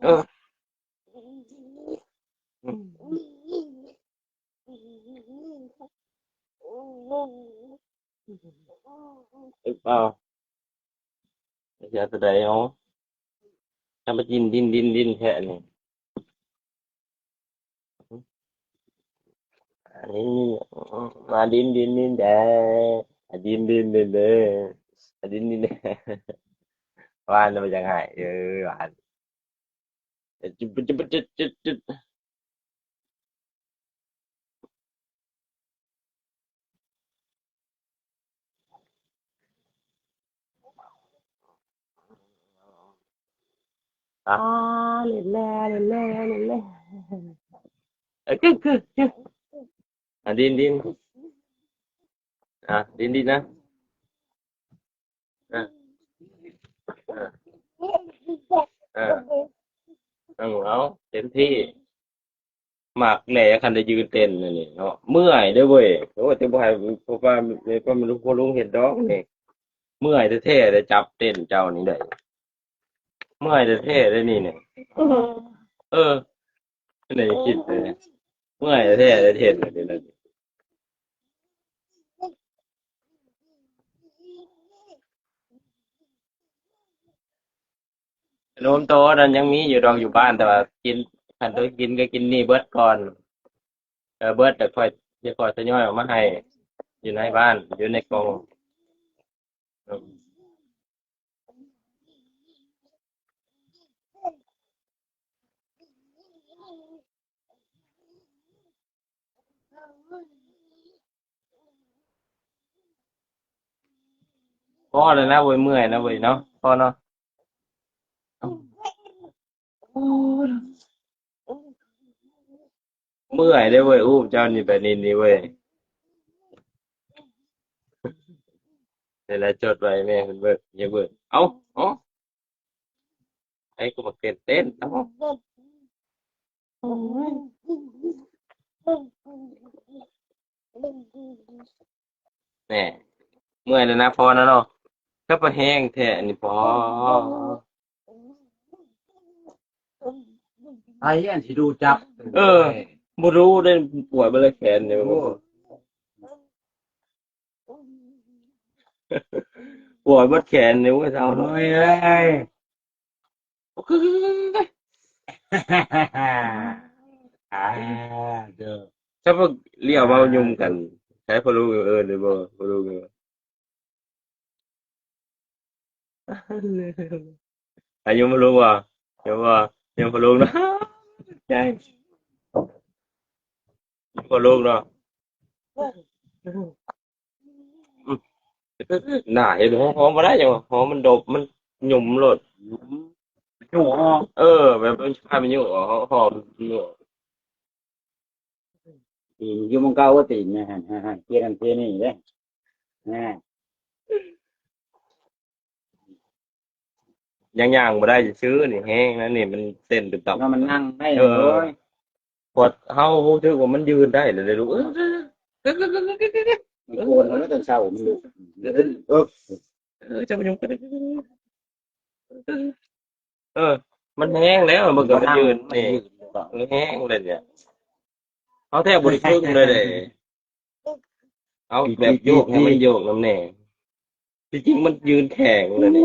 ເອີ ອືມ ເອີ ເອົາ ຈະເຮັດແນວໃດເອົາ ທຳມາກິນ ດິນ ດິນ ດິນແທ້ນີ້. ອັນນີ້ ມາດິນ ດິນ ດິນແດ່ ອາ ດິນ ດິນ ດິນເດີ ອາ ດິນ ດິນແດ່ ຫວານ ບໍ່ຢາກໃຫ້ ເອີ ຫວານ ເອີ ຈຸດ ຈຸດ ຈຸດ ຈຸດ ຈຸດ. ອາ ເຫຼັ້ນແດ່ ເຫຼັ້ນແດ່ ເຫຼັ້ນແດ່ ເອີ ຄື ຄື ຄື ອາ ດິນ ດິນ ອາ ດິນ ດິນນະ ເອີ ເອີ ເອີ ເອົາ ເຕັມທີ່. ມັກແຫຼະ ຄັນໄດ້ຢືນເຕັ້ນອັນນີ້ເນາະ ເມື່ອຍເດ້ເວີຍ. ໂອ້ຍ ແຕ່ບໍ່ໃຫ້ພໍ່ປ້າແມ່ປ້າ ພໍ່ລຸງເຮັດດອກນີ້ ເມື່ອຍແທ້ໆ ໄດ້ຈັບເຕັ້ນເຈົ້ານີ້ໄດ້ ເມື່ອຍແທ້ໆ ເດ້ນີ້ນີ້. ເອີ ອັນນີ້ຄິດເລີຍ ເມື່ອຍແທ້ໆ ໄດ້ເຕັ້ນອັນນີ້. ຂະໜົມໂຕນັ້ນຍັງມີຢູ່ດອກຢູ່ບ້ານ ແຕ່ວ່າກິນ ຄັນໂຕກິນກໍກິນນີ້ເບິດກ່ອນ ເອີ ເບິດແລ້ວຄ່ອຍ ຊິຄ່ອຍທະຍອຍເອົາມາໃຫ້ ຢູ່ໃນບ້ານ ຢູ່ໃນກ່ອງ. ພໍແລ້ວນະເວີຍ ເມື່ອຍນະເວີຍເນາະ ພໍເນາະ. ເມື່ອຍເດ້ເວີຍ ອູບເຈົ້ານີ້ໄປນີ້ນີ້ເວີຍ. ເວລາຈົດໄວ້ແມ່ເພິ່ນເບິ່ງ ຢ່າເບິ່ງ ເອົ້າ ເອົ້າ ໃຜກໍມາເຕັ້ນເຕັ້ນ ເອົ້າ ໂອ້ຍ ແນ່ ເມື່ອຍແລ້ວນະ ພໍນະເນາະ. ຄືວ່າແຮງແທ້ອັນນີ້ ພໍ ໃຜອັນຊິດູຈັບ ເອີ ບໍ່ຮູ້ເດ້ ປວດເບິດແຂນນີ້ ໂອ້ ປວດເບິດແຂນນີ້ ໂອ້ຍ ເຊົາເນາະ ໂອ້ຍເອີຍ. ອ່າ ເດີ ຊະເບິ່ງ ລ້ຽວເວົ້າຫຍຸ້ມກັນ ໃຊ້ພໍ່ລຸງເອີ້ນໄດ້ບໍ່ ພໍ່ລຸງເອີ້ນ ອາຍຸມະລຸງວ່າ ເຫັນບໍ່ ຍາມພະລຸງເນາະ ຍາມພະລຸງເນາະ ໜ້າເຫັນ ຫອມ ຫອມບໍ່ໄດ້ຫຍັງ ຫອມມັນດົບ ມັນຫຍຸມໂລດ ຫຍຸມ ເອີ ແບບມັນພາໄປຫຍຸມ ຫອມ ຫອມ ຢູ່ໝ່ອງເກົ່າວ່າຕີນນະ ເຮັດນັ້ນເຮັດນີ້ເດ້ ນະ ຍັງຍ່າງບໍ່ໄດ້ຊື່ໆ ນີ້ແຮງນະ ນີ້ມັນເຕັ້ນຕຶບຕັບ ເນາະ ມັນນັ່ງໄດ້ ເອີ ໂອ້ຍ ພວດເຮົາຮູ້ສຶກວ່າມັນຢືນໄດ້ແລ້ວເດ້ລູກ ເອີ ມັນໂກນເອົາແລ້ວຕອນເຊົ້າ ມັນ ເອີ ເອີ ເອີ ເຈົ້າມາຫຍຸ້ງ ເອີ ມັນແຮງແລ້ວ ເບິ່ງກໍມັນຢືນ ມັນຢືນ ນີ້ ມັນແຮງແລ້ວນີ້ ເຮົາແທບບໍ່ໄດ້ເຄິ່ງເລີຍເດ້ ເອົາແບບໂຍກໃຫ້ມັນໂຍກນຳແດ່ ທີ່ຈິງມັນຢືນແຂງເລີຍນີ້.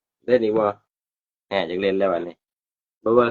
ເຫຼັ້ນອີກບໍ່? ແຮ ຢາກເຫຼັ້ນແລ້ວບັດນີ້ ເບິ່ງເບິ່ງ